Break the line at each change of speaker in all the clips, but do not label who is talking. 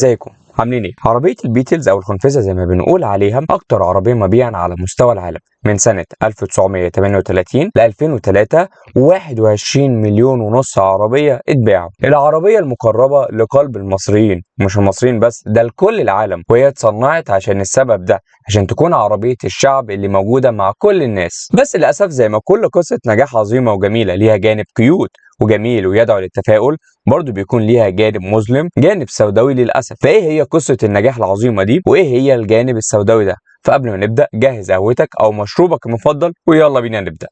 ازيكم عاملين ايه؟ عربية البيتلز او الخنفسة زي ما بنقول عليها اكتر عربية مبيعا على مستوى العالم من سنة 1938 ل 2003، 21 مليون ونص عربية اتباعوا. العربية المقربة لقلب المصريين، مش المصريين بس، ده لكل العالم، وهي اتصنعت عشان السبب ده، عشان تكون عربية الشعب اللي موجودة مع كل الناس. بس للأسف زي ما كل قصة نجاح عظيمة وجميلة ليها جانب cute وجميل ويدعو للتفاؤل، برضو بيكون ليها جانب مظلم، جانب سوداوي للأسف. فإيه هي قصة النجاح العظيمة دي وإيه هي الجانب السوداوي ده؟ فقبل ما نبدأ جهز قهوتك أو مشروبك المفضل ويلا بينا نبدأ.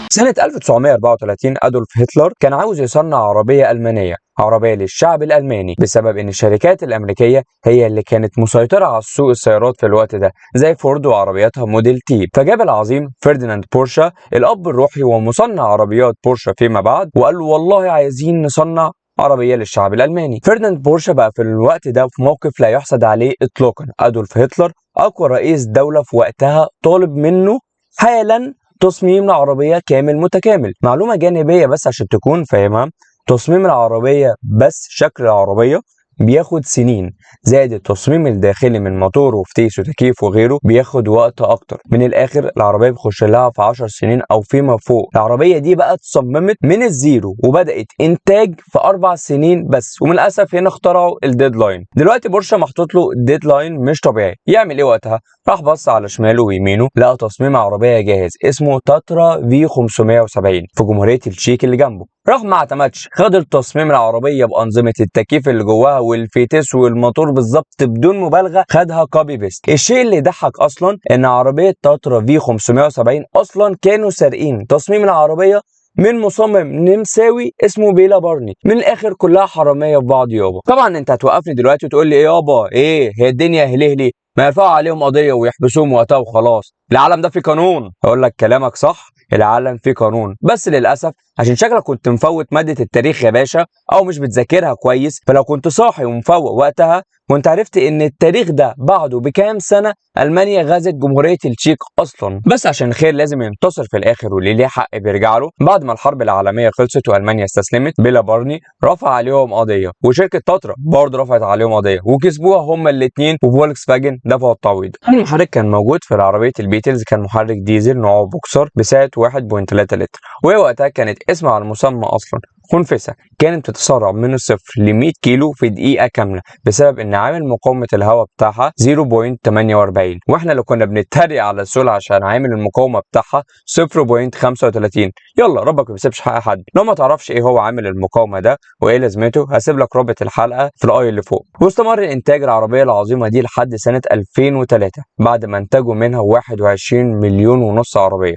سنة 1934 أدولف هتلر كان عاوز يصنع عربية ألمانية، عربية للشعب الألماني، بسبب إن الشركات الأمريكية هي اللي كانت مسيطرة على سوق السيارات في الوقت ده، زي فورد وعربياتها موديل تي. فجاب العظيم فرديناند بورشا الأب الروحي ومصنع عربيات بورشا فيما بعد، وقال له والله عايزين نصنع عربية للشعب الألماني. فرديناند بورشا بقى في الوقت ده في موقف لا يحسد عليه إطلاقا. أدولف هتلر أقوى رئيس دولة في وقتها طالب منه حالا تصميم العربية كامل متكامل. معلومة جانبية بس عشان تكون فاهمها، تصميم العربية بس شكل العربية بياخد سنين، زائد التصميم الداخلي من موتور وفتيس وتكييف وغيره بياخد وقت اكتر. من الاخر العربية بيخش لها في 10 سنين او فيما فوق. العربية دي بقى اتصممت من ال zero وبدات انتاج في 4 سنين بس، ومن الاسف هنا اخترعوا ال deadline. دلوقتي بورشا محطوط له deadline مش طبيعي، يعمل ايه وقتها؟ راح بص على شماله ويمينه لقى تصميم عربية جاهز اسمه تاترا في 570 في جمهورية التشيك اللي جنبه. راح ما اعتمدش، خد التصميم العربية بانظمه التكييف اللي جواها والفتيس والموتور بالظبط بدون مبالغه، خدها copy paste. الشيء اللي يضحك اصلا ان عربية تاترا في 570 اصلا كانوا سارقين تصميم العربية من مصمم نمساوي اسمه بيلا بارني. من الاخر كلها حرامية في بعض يابا. طبعا انت هتوقفني دلوقتي وتقول لي ايه يابا، ايه هي الدنيا هلهلي، ما يرفعوا عليهم قضية ويحبسوهم وقتها وخلاص، العالم ده فيه قانون. اقول لك كلامك صح، العالم فيه قانون، بس للاسف عشان شكلك كنت مفوت مادة التاريخ يا باشا او مش بتذاكرها كويس. فلو كنت صاحي ومفوق وقتها كنت عرفت ان التاريخ ده بعده بكام سنة المانيا غزت جمهورية التشيك اصلا. بس عشان الخير لازم ينتصر في الاخر واللي ليه حق بيرجع له. بعد ما الحرب العالمية خلصت والمانيا استسلمت، بيلا بارني رفع عليهم قضية، وشركه تاترا برضه رفعت عليهم قضية وكسبوها هما الاثنين، وفولكس فاجن دفعوا التعويض. المحرك كان موجود في عربية البيتلز كان محرك ديزل نوعه بوكسر بسعة 1.3 لتر، وهي وقتها كانت اسم على المسمى اصلا خنفسه. كانت بتتسارع من الصفر ل 100 كيلو في دقيقة كاملة بسبب ان عامل مقاومة الهواء بتاعها 0.48، واحنا لو كنا بنتريق على السول عشان عامل المقاومة بتاعها 0.35. يلا ربك ما بيسيبش حق حد. لو ما تعرفش ايه هو عامل المقاومة ده وايه لازمته هسيب لك رابط الحلقة في ال i اللي فوق. واستمر انتاج العربية العظيمة دي لحد سنة 2003 بعد ما انتجوا منها 21 مليون ونص عربية.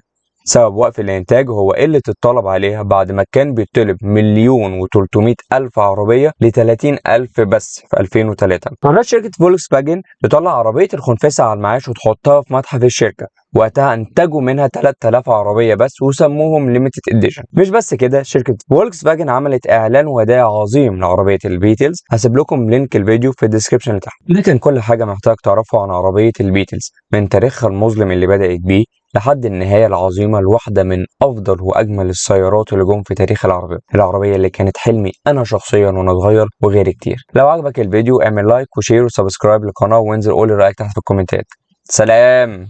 سبب وقف الانتاج هو قلة الطلب عليها بعد ما كان بيطلب 1,300,000 عربية ل 30,000 بس في 2003. قررت شركة فولكس فاجن تطلع عربية الخنفسة على المعاش وتحطها في متحف الشركة. وقتها انتجوا منها 3000 عربية بس وسموهم limited edition. مش بس كده، شركة فولكس فاجن عملت اعلان وداع عظيم لعربية البيتلز، هسيب لكم link الفيديو في ال description اللي تحت. ده كان كل حاجة محتاج تعرفها عن عربية البيتلز، من تاريخها المظلم اللي بدأت بيه لحد النهاية العظيمة لواحدة من أفضل وأجمل السيارات اللي جم في تاريخ العربية، العربية اللي كانت حلمي أنا شخصيا وأنا صغير وغيري كتير. لو عجبك الفيديو اعمل like و share و subscribe للقناة وانزل قول رأيك تحت في الكومنتات. سلام.